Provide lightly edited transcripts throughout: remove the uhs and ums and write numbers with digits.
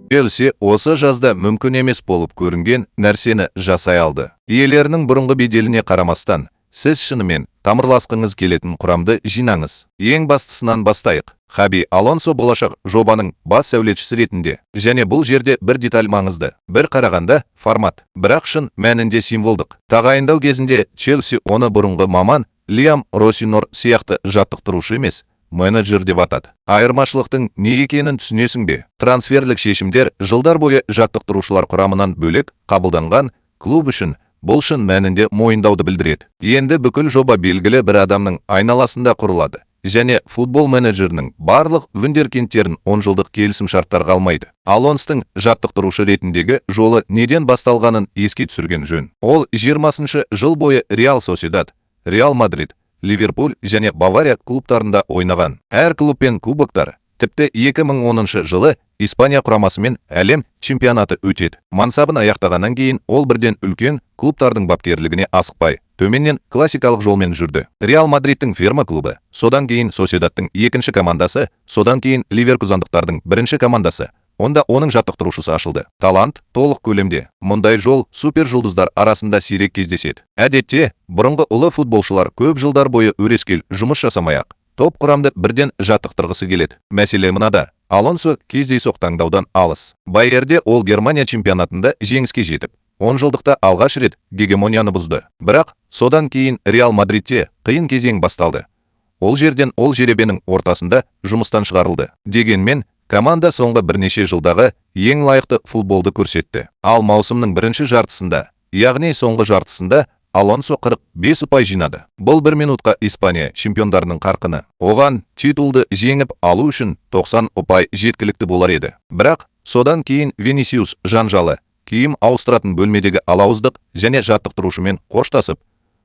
Челси осы жазда мүмкін емес болып көрінген нәрсені жасай алды. Иелерінің бұрынғы беделіне қарамастан, сіз шынымен тамырласқыңыз келетін құрамды жинаңыз. Ең бастысынан бастайық. Хаби Алонсо болашақ жобаның бас сәулетшісі ретінде. Және бұл жерде бір деталь маңызды. Бір қарағанда формат, бірақ шын мәнінде символдық. Тағайындау кезінде Челси оны бұрынғы маман Лиам Росинор сияқты жаттықтырушы емес, менеджер деп атады. Айырмашылықтың не екенін түсінесің бе? Трансферлік шешімдер жылдар бойы жаттықтырушылар құрамынан бөлек қабылданған клуб үшін бұл шын мәнінде мойындауды білдіреді. Енді бүкіл жоба белгілі бір адамның айналасында құрылады және футбол менеджерінің барлық вундеркиндтерін 10 жылдық келісімшарттарға алмайды. Алонстың жаттықтырушы ретіндегі жолы неден басталғанын еске түсірген жөн. Ол 20 жыл бойы Реал Сосьедад, Реал Мадрид, Ливерпуль және Бавария клубтарында ойнаған. Әр клубпен кубоктар, тіпті 2010 жылы Испания құрамасымен әлем чемпионаты өтеді. Мансабын аяқтағаннан кейін ол бірден үлкен клубтардың бапкерлігіне асықпай, төменнен классикалық жолмен жүрді. Реал Мадридтің фирма клубы, содан кейін Сосьедадтың екінші командасы, содан кейін Ливеркузандықтардың бірінші командасы. Онда оның жаттықтырушысы ашылды. Талант толық көлемде. Мұндай жол супержұлдыздар арасында сирек кездеседі. Әдетте, бұрынғы ұлы футболшылар көп жылдар бойы өрескел жұмыс жасамай-ақ, топ құрамды бірден жаттықтырғысы келеді. Мәселе мынада: Алонсо кездейсоқ таңдаудан алыс. Байерде ол Германия чемпионатында жеңіске жетіп, 10 жылдықта алғаш рет гегемонияны бұзды. Бірақ содан кейін Реал Мадридте қиын кезең басталды. Ол жерден ол жеребенің ортасында жұмыстан шығарылды. Дегенмен, команда соңғы бірнеше жылдағы ең лайықты футболды көрсетті. Ал маусымның бірінші жартысында, яғни соңғы жартысында Алонсо 45 ұпай жинады. Бұл бір минутқа Испания чемпиондарының қарқыны. Оған титулды жеңіп алу үшін 90 ұпай жеткілікті болар еді. Бірақ содан кейін Винисиус жанжалы, киім ауыстыратын бөлмедегі алауыздық және жаттықтырушымен қоштасып,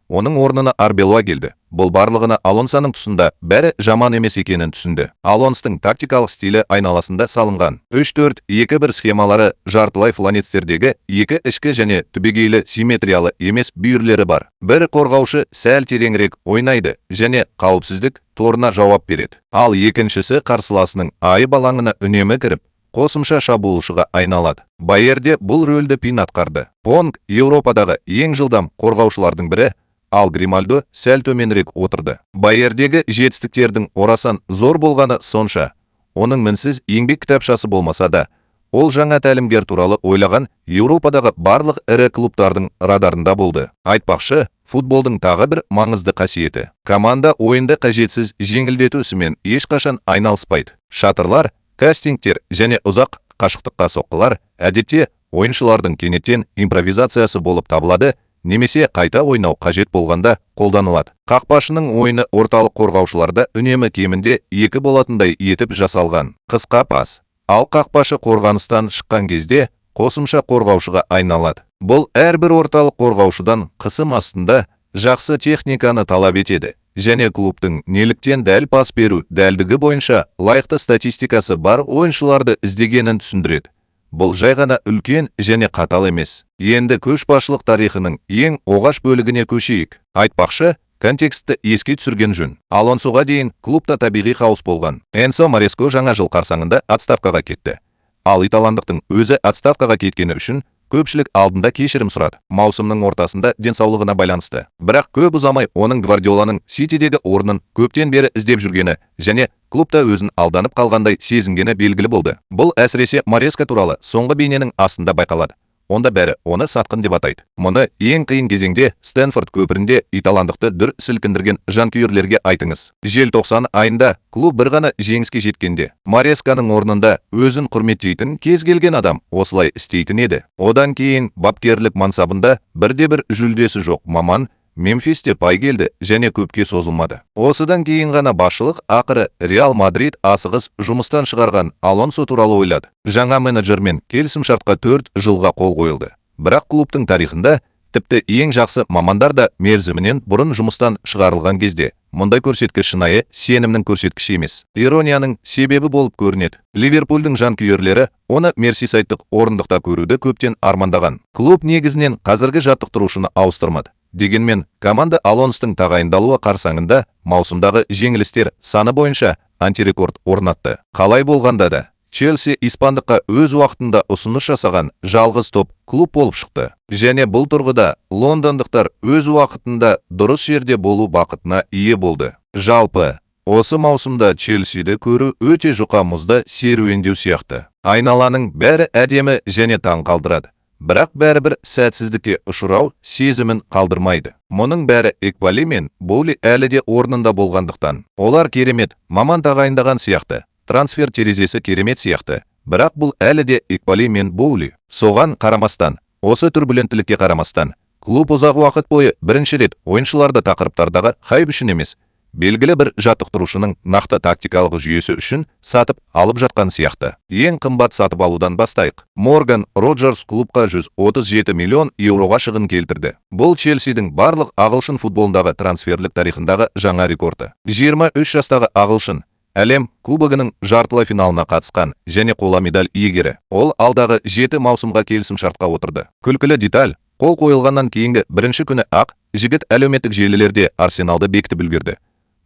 оның орнына Арбелоа келді. Бұл барлығына Алонсоның тұсында бәрі жаман емес екенін түсінді. Алонстың тактикалық стилі айналасында салынған 3-4-2-1 схемалары жартылай фланецтердегі екі ішкі және түбегейлі симметриялы емес бүйірлері бар. Бір қорғаушы сәл тереңірек ойнайды және қауіпсіздік торына жауап береді. Ал екіншісі қарсыласының айып алаңына үнемі кіріп, қосымша шабуылшыға айналады. Байерде бұл рөлді Пин атқарды. Понг Еуропадағы ең жылдам қорғаушылардың бірі, ал Гримальдо сәл төменірек отырды. Байердегі жетістіктердің орасан зор болғаны сонша, оның мінсіз еңбек кітапшасы болмаса да, ол жаңа тәлімгер туралы ойлаған Еуропадағы барлық ірі клубтардың радарында болды. Айтпақшы, футболдың тағы бір маңызды қасиеті. Команда ойынды қажетсіз жеңілдету ісімен ешқашан айналыспайды. Шатырлар, кастингтер және ұзақ қашықтыққа соққылар әдетте ойыншылардың кенеттен импровизациясы болып табылады немесе қайта ойнау қажет болғанда қолданылады. Қақпашының ойыны орталық қорғаушыларда үнемі кемінде екі болатындай етіп жасалған. Қысқа пас. Ал қақпашы қорғаныстан шыққан кезде қосымша қорғаушыға айналады. Бұл әрбір орталық қорғаушыдан қысым астында жақсы техниканы талап етеді және клубтың неліктен дәл пас беру дәлдігі бойынша лайықты статистикасы бар ойыншыларды іздегенін түсіндіреді. Бұл жай ғана үлкен және қатал емес. Енді көшбасшылық тарихының ең оғаш бөлігіне көшейік. Айтпақшы, контекстті еске түсірген жөн. Алонсоға дейін клубта табиғи хаос болған. Энсо Мареско жаңа жыл қарсаңында отставкаға кетті. Ал италандықтың өзі отставкаға кеткені үшін көпшілік алдында кешірім сұрады. Маусымның ортасында денсаулығына байланысты. Бірақ көп ұзамай оның Гвардиоланың Ситидегі орнын көптен бері іздеп жүргені және клубта өзін алданып қалғандай сезінгені белгілі болды. Бұл әсіресе Мареска туралы соңғы бейненің астында байқалады. Онда бәрі оны сатқын деп атайды. Мұны ең қиын кезеңде Стэнфорд көпірінде италандықты дүр сілкіндірген жанкүйерлерге айтыңыз. Желтоқсан айында клуб бір ғана жеңіске жеткенде, Маресканың орнында өзін құрметтейтін кез келген адам осылай істейтін еді. Одан кейін бапкерлік мансабында бірде-бір жүлдесі жоқ маман Мемфис Депай келді және көпке созылмады. Осыдан кейін ғана басшылық ақыры Реал Мадрид асығыс жұмыстан шығарған Алонсо туралы ойлады. Жаңа менеджермен келісімшартқа 4 жылға қол қойылды. Бірақ клубтың тарихында тіпті ең жақсы мамандар да мерзімінен бұрын жұмыстан шығарылған кезде мұндай көрсеткіш шынайы сенімнің көрсеткіші емес. Иронияның себебі болып көрінеді. Ливерпульдің жанкүйерлері оны мерсисайдтық орындықта көруді көптен армандаған. Клуб негізінен қазіргі жаттықтырушыны ауыстырмады. Дегенмен, команда Алонстың тағайындалуы қарсаңында маусымдағы жеңілістер саны бойынша антирекорд орнатты. Қалай болғанда да, Челси испандыққа өз уақытында ұсыныс жасаған жалғыз топ клуб болып шықты. Және бұл тұрғыда лондондықтар өз уақытында дұрыс жерде болу бақытына ие болды. Жалпы, осы маусымда Челсиді көру өте жұқа мұзда серуендеу сияқты. Айналаның бәрі әдемі және таң қалдырады. Бірақ бәрібір сәтсіздікке ұшырау сезімін қалдырмайды. Мұның бәрі Экбали мен Боули әлі де орнында болғандықтан. Олар керемет, маман тағайындаған сияқты. Трансфер терезесі керемет сияқты. Бірақ бұл әлі де Экбали мен Боули. Соған қарамастан, осы турбуленттілікке қарамастан, клуб ұзақ уақыт бойы бірінші рет ойыншыларды тақырыптардағы хайп үшін емес, белгілі бір жаттықтырушының нақты тактикалық жүйесі үшін сатып алып жатқан сияқты. Ең қымбат сатып алудан бастайық. Морган Роджерс клубқа 137 миллион еуроға шығын келтірді. Бұл Челсидің барлық ағылшын футболындағы трансферлік тарихындағы жаңа рекорды. 23 жастағы ағылшын әлем кубогының жартылай финалына қатысқан және қола медаль иегері. Ол алдағы 7 маусымға келісімшартқа отырды. Күлкілі деталь, қол қойылғаннан кейінгі бірінші күні ақ жігіт әлеуметтік желілерде Арсеналды бекітіп үлгерді.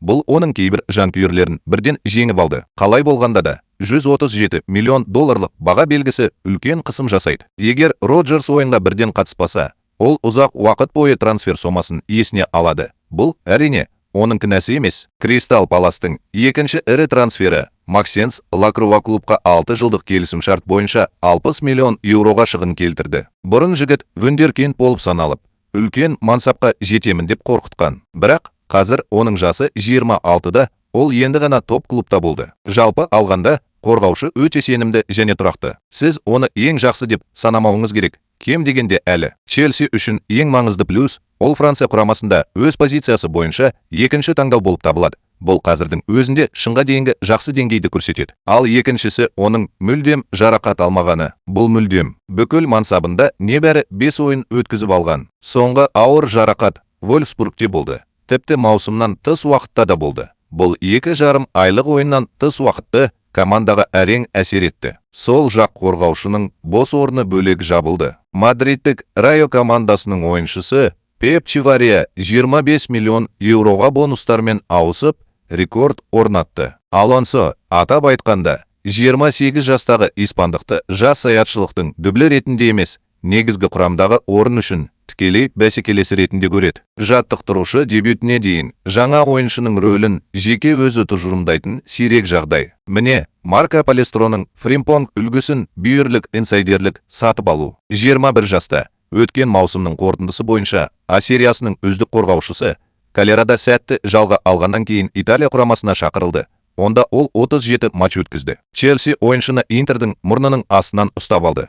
Бұл оның кейбір жанкүйерлерін бірден жеңіп алды. Қалай болғанда да 137 миллион долларлық баға белгісі үлкен қысым жасайды. Егер Роджерс ойынға бірден қатыспаса, ол ұзақ уақыт бойы трансфер сомасын есіне алады. Бұл, әрине, оның кінәсі емес. Кристал Паластың екінші ірі трансфері Максенс Лакруа клубқа 6 жылдық келісімшарт бойынша 60 миллион еуроға шығын келтірді. Бұрын жігіт вундеркинд болып саналып, үлкен мансапқа жетемін деп қорқытқан. Бірақ қазір оның жасы 26-да, ол енді ғана топ клубта болды. Жалпы алғанда, қорғаушы өте сенімді және тұрақты. Сіз оны ең жақсы деп санамауыңыз керек. Кем дегенде әлі. Челси үшін ең маңызды плюс, ол Франция құрамасында өз позициясы бойынша екінші таңдау болып табылады. Бұл қазірдің өзінде шыңға дейінгі жақсы деңгейді көрсетеді. Ал екіншісі оның мүлдем жарақат алмағаны. Бұл мүлдем. Бүкіл мансабында небәрі 5 ойын өткізіп алған. Соңғы ауыр жарақат Вольфсбургте болды. Тіпті маусымнан тыс уақытта да болды. Бұл 2,5 айлық ойыннан тыс уақытты командаға әрең әсер етті. Сол жақ қорғаушының бос орны бөлек жабылды. Мадридтік Райо командасының ойыншысы Пеп Чавария 25 миллион еуроға бонустармен ауысып, рекорд орнатты. Алонсо, атап айтқанда, 28 жастағы испандықты жас саятшылықтың дублі ретінде емес, негізгі құрамдағы орын үшін тікелей бәсекелесі ретінде көреді. Жаттықтырушы дебютіне дейін жаңа ойыншының рөлін жеке өзі тұжырымдайтын сирек жағдай. Міне, Марко Палестроның Фримпонг үлгісін бүйірлік инсайдерлік сатып алу. 21 жаста өткен маусымның қорытындысы бойынша А сериясының үздік қорғаушысы Калерада сәтті жалға алғаннан кейін Италия құрамасына шақырылды. Онда ол 37 матч өткізді. Челси ойыншыны Интердің мұрнының астынан ұстап алды.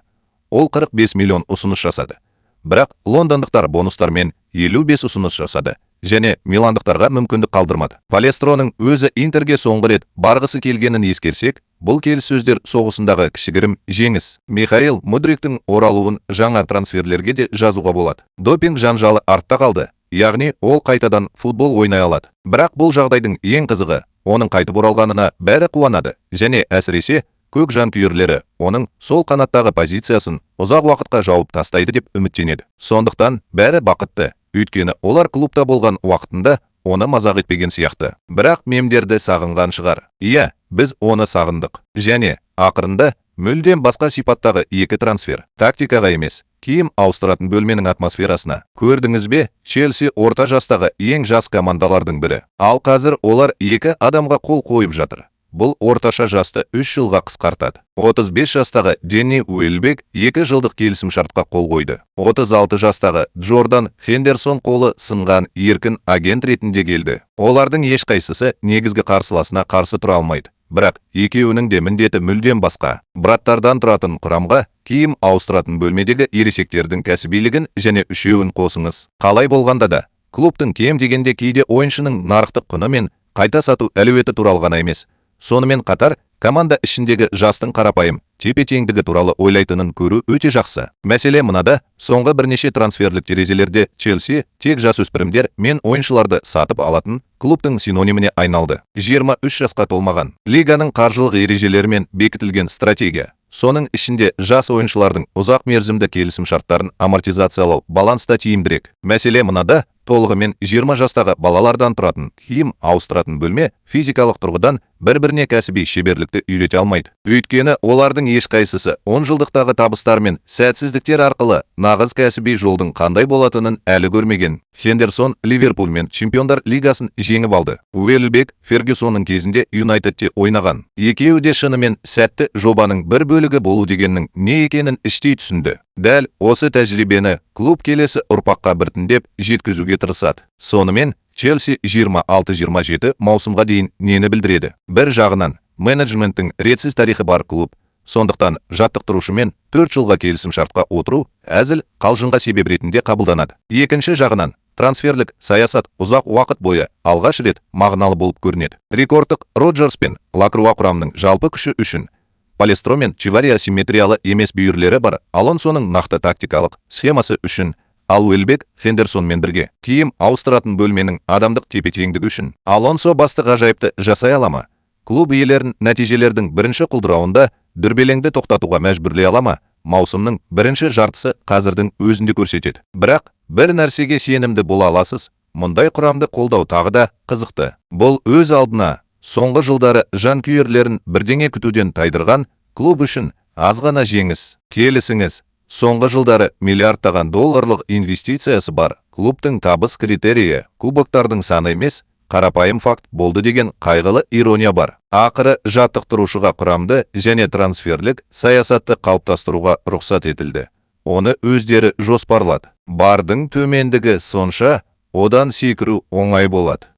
Ол 45 миллион ұсыныс жасады. Бірақ лондондықтар бонустармен 55 ұсыныс жасады және миландықтарға мүмкіндік қалдырмады. Палестроның өзі Интерге соңғы рет барғысы келгенін ескерсек, бұл келіссөздер соғысындағы кішігірім жеңіс. Михаил Мудриктің оралуын жаңа трансферлерге де жазуға болады. Допинг жанжалы артта қалды, яғни ол қайтадан футбол ойнай алады. Бірақ бұл жағдайдың ең қызығы, оның қайтып оралғанына бәрі қуанады және әсіресе көк жанкүйерлері оның сол қанаттағы позициясын ұзақ уақытқа жауып тастайды деп үміттенеді. Сондықтан бәрі бақытты, өйткені олар клубта болған уақытында оны мазақ етпеген сияқты. Бірақ мемдерді сағынған шығар. Иә, біз оны сағындық. Және ақырында мүлдем басқа сипаттағы екі трансфер. Тактикаға емес, киім ауыстыратын бөлменің атмосферасына. Көрдіңіз бе, Челси орта жастағы ең жас командалардың бірі. Ал қазір олар екі адамға қол қойып жатыр. Бұл орташа жасты 3 жылға қысқартады. 35 жастағы Денни Уэлбек 2 жылдық келісімшартқа қол қойды. 36 жастағы Джордан Хендерсон қолы сынған еркін агент ретінде келді. Олардың ешқайсысы негізгі қарсыласына қарсы тұра алмайды. Бірақ екеуінің де міндеті мүлдем басқа. Браттардан тұратын құрамға киім ауыстыратын бөлмедегі ересектердің кәсібилігін және үшеуін қосыңыз. Қалай болғанда да, клубтың кем дегенде кейде ойыншының нарықтық құны мен қайта сату әлеуеті туралы ғана емес. Сонымен қатар, команда ішіндегі жастың қарапайым тепе-теңдігі туралы ойлайтынын көру өте жақсы. Мәселе мынада, соңғы бірнеше трансферлік терезелерде Челси тек жасөспірімдер мен ойыншыларды сатып алатын клубтың синониміне айналды. 23 жасқа толмаған. Лиганың қаржылық ережелерімен бекітілген стратегия. Соның ішінде жас ойыншылардың ұзақ мерзімді келісімшарттарын амортизациялау баланста тиімдірек. Мәселе мынада, толығымен 20 жастағы балалардан тұратын киім ауыстыратын бөлме физикалық тұрғыдан бір-біріне кәсіби шеберлікті үйрете алмайды. Өйткені олардың ешқайсысы 10 жылдықтағы табыстар мен сәтсіздіктер арқылы нағыз кәсіби жолдың қандай болатынын әлі көрмеген. Хендерсон Ливерпульмен Чемпиондар лигасын жеңіп алды. Уэльбек Фергюсонның кезінде Юнайтедте ойнаған. Екеуі де шынымен сәтті жобаның бір бөлігі болу дегеннің не екенін іштей түсінді. Дәл осы тәжірибені клуб келесі ұрпаққа біртіндеп жеткізуге тырысады. Сонымен Челси 26-27 маусымға дейін нені білдіреді? Бір жағынан, менеджменттің ретсіз тарихы бар клуб, сондықтан жаттықтырушымен 4 жылға келісім шартқа отыру әзіл қалжыңға себеп ретінде қабылданады. Екінші жағынан, трансферлік саясат ұзақ уақыт бойы алғаш рет мағыналы болып көрінеді. Рекордтық Роджерс пен Лакруа құрамының жалпы күші үшін Палестро мен Чивария симметриялы емес бүйірлері бар Алонсоның нақты тактикалық схемасы үшін, ал Уэльбек Хендерсонмен бірге киім ауыстыратын бөлменің адамдық тепе-теңдігі үшін. Алонсо басты ғажайыпты жасай ала ма? Клуб иелерін нәтижелердің бірінші құлдырауында дүрбелеңді тоқтатуға мәжбүрлей ала ма? Маусымның бірінші жартысы қазірдің өзінде көрсетеді. Бірақ бір нәрсеге сенімді бола аласыз, мұндай құрамды қолдау тағы да қызықты. Бұл өз алдына соңғы жылдары жанкүйерлерін бірдеңе күтуден тайдырған клуб үшін аз ғана жеңіс. Келісіңіз, соңғы жылдары миллиардтаған долларлық инвестициясы бар клубтың табыс критерийі кубоктардың саны емес, қарапайым факт болды деген қайғылы ирония бар. Ақыры жаттықтырушыға құрамды және трансферлік саясатты қалыптастыруға рұқсат етілді. Оны өздері жоспарлады. Бардың төмендігі сонша, одан секіру оңай болады.